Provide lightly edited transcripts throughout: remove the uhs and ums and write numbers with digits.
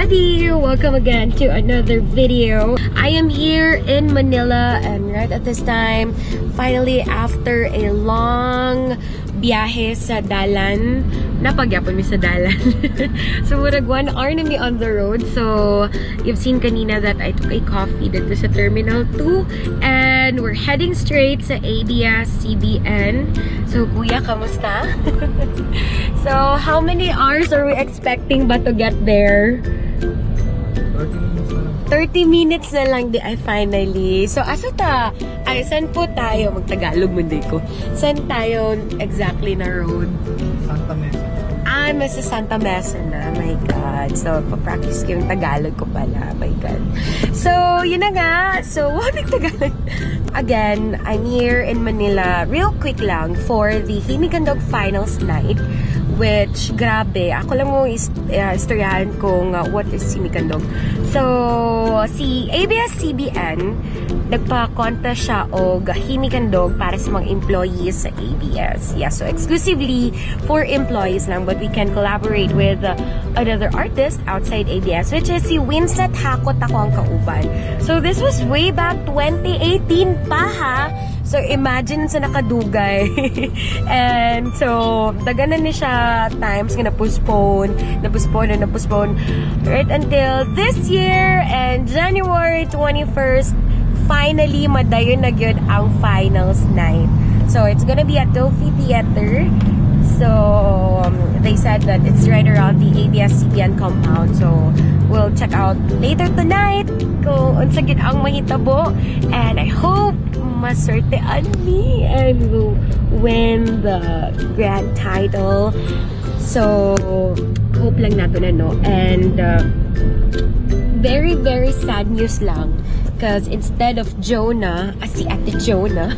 Everybody! Welcome again to another video. I am here in Manila and right at this time, finally after a long biyahe sa dalan, napagyapon mi sa dalan. So murag 1 hour na mi on the road. So you've seen kanina that I took a coffee dito sa Terminal 2 and we're heading straight sa ABS-CBN. So kuya, kamusta? So how many hours are we expecting ba to get there? 30 minutes na lang. 30 minutes na lang di ay finally. So asa ta? Ay, saan po tayo? Magtagalog mo di ko. Saan tayo exactly na road? Santa Mesa. Ah, nasa Santa Mesa na. My God. So, pa-practice ko yung Tagalog ko pala. My God. So, yun na nga. So, wow, nag-Tagalog. Again, I'm here in Manila real quick lang for the Himig Handog Finals Night. Which, grabe, ako lang mo istoryahan kung what is Himig Handog. So, si ABS-CBN, nagpa-contest siya og Himig Handog para sa mga employees sa ABS. Yeah, so exclusively for employees lang, but we can collaborate with another artist outside ABS, which is si Winsett Hakot ako ang kauban. So, this was way back 2018 pa ha. So, imagine sa nakadugay. And so, daganan ni siya times nga na-postpone, na-postpone, na na-postpone. Right until this year and January 21st, finally, madayon na gyud ang finals night. So, it's gonna be at Dolphy Theater. So, they said that it's right around the ABS-CBN compound. So, we'll check out later tonight kung unsa gyud ang mahitabo. And I hope maswertean me and we'll win the grand title. So, hope lang nato na, no? And, very, very sad news lang. Because instead of Jonah, si Ate Jonah,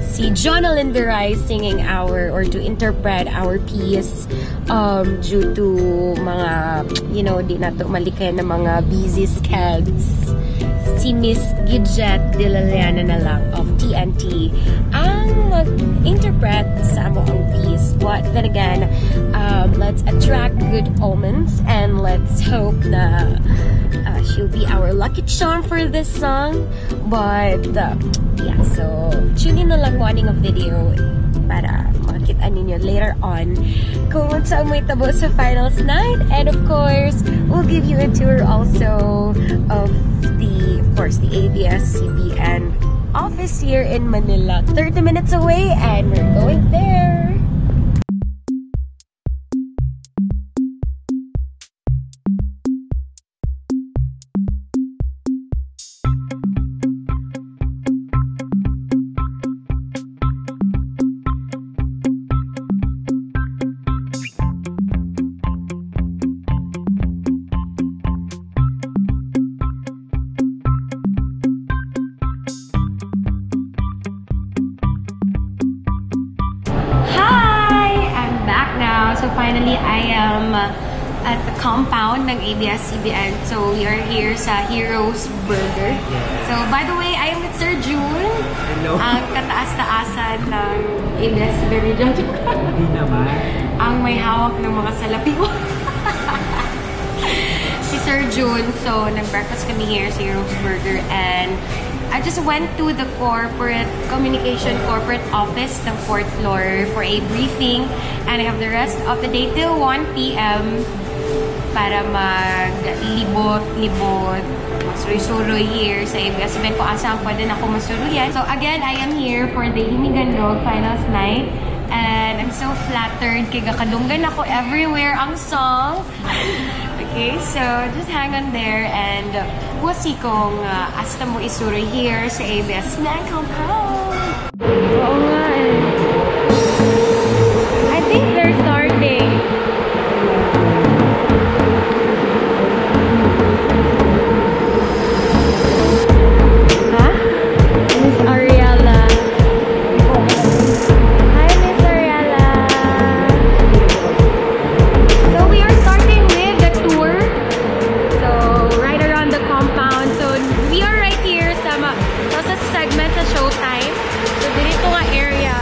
si Jonalyn Viray singing our, or to interpret our piece, due to mga, you know, di nato malikay na mga busy skeds, si Miss Gidget de la Llana na lang of TNT ang mag-interpret sa amo ang piece. But then again, let's attract good omens and let's hope na she'll be our lucky charm for this song. But yeah, so tune in na lang morning of video para makita ninyo later on kung unsa ang mahitabo sa finals night. And of course, we'll give you a tour also of the, of course, the ABS-CBN office here in Manila. 30 minutes away and we're going there. So finally, I am at the compound ng ABS-CBN. So we are here sa Heroes Burger. Yeah. So by the way, I am with Sir June. Hello. Ang kataas-taasan ng ABS-CBN region. Hindi naman. Ang may hawak ng mga salapi. Si Sir June. So nag-breakfast kami here sa Heroes Burger and I just went to the corporate communication corporate office ng 4th floor for a briefing and I have the rest of the day till 1 p.m. para maglibot-libot, masuroy-suroy here sa ABS-CBN kung asa ang pwede na ako masuruyan. So again, I am here for the Himig Handog Finals Night and I'm so flattered kay gakadunggan ako everywhere ang song. Okay, so just hang on there and we'll see kung asta mo isuroy here sa ABS-CBN compound. Oo nga eh. I think they're starting. Huh? Miss Ariela. Hi, Miss Ariela. So we are starting with the tour. So right around the compound. So we are right here sa segment sa Showtime. So dito nga area.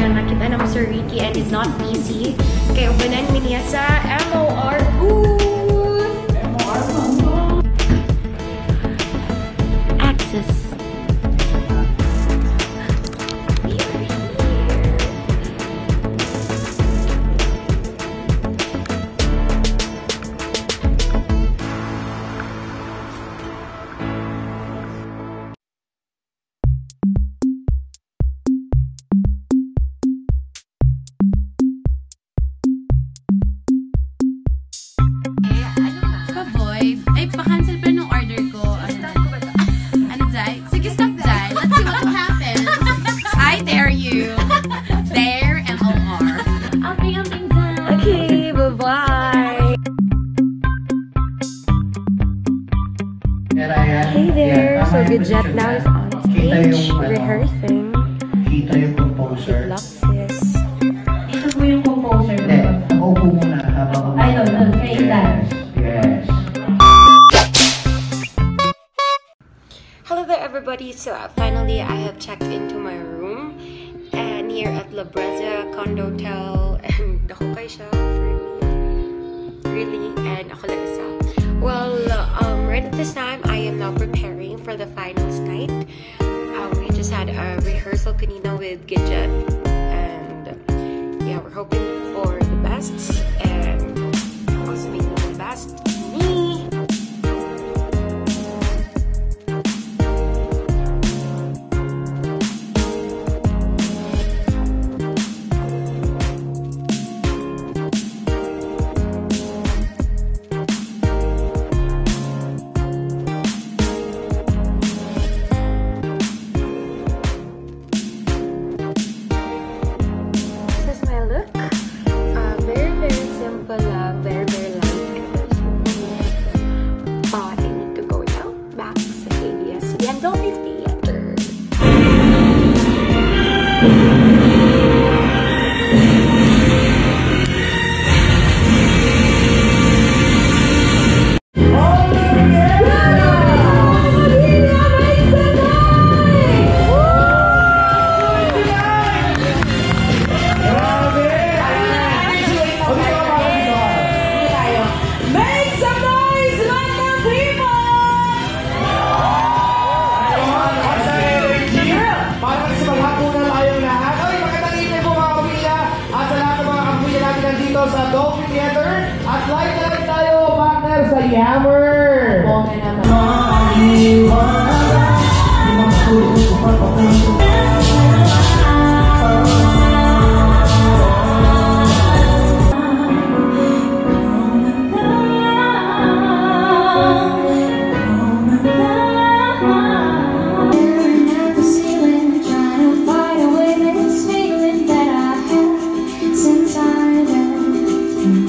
Nakita na mo Sir Ricky and he's not busy. Kaya ubanan mi niya sa MOR booth! Access. We are here. Eh, ano ka? Pa-void. Ay, pa-cancel pa nung order ko. Ano, Stop ko ba to? Ano, Jai? Sige, stop, Jai. Let's see what will happen. I dare you. Dare M-O-R. Amping, amping, Jai. Okay, bye-bye! Hey there! So Gidget now is on stage rehearsing. Kita yung composer. Good luck, sis. Ito po yung composer. Hindi, nakaupo muna habang Ay, doon, doon, kay Ethan. Yes. Hello there, everybody. So finally, I have checked into my room and here at La Breza Condotel, and dako kay siya for me, really, and ako lang isa. Well, right at this time, I am now preparing for the finals night. We just had a rehearsal kanina with Gidget, and yeah, we're hoping for the best, and also making the best me. This is my look. Very, very simple lang. Very, very light. There's no makeup. But I need to go now back sa ABS-CBN Dolphy Theater. Make some noise, Madlang people! At sa energy, para kasi maghapunan tayong lahat. Oy, magandang evening po, mga kapamilya. At sa lahat ng mga kapamilya natin nandito sa Dolphy Theater. At live na live tayo, partner, sa Yammer. Bongga naman. At the ceiling, trying to fight away this feeling that I have since I left you.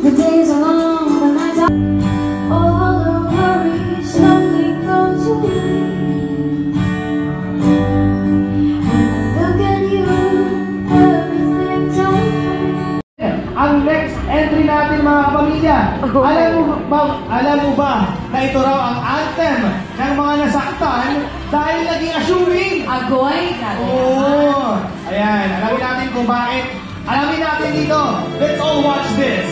The days are long, the nights are. All the worries slowly goes away. When I look at you, everything's okay. Ang next entry natin, mga kapamilya, alam mo ba na ito raw ang anthem ng mga nasaktan dahil naging assuming? Agoy! Grabe. Oo. Ayan, alamin natin kung bakit. Alamin natin dito. Let's all watch this.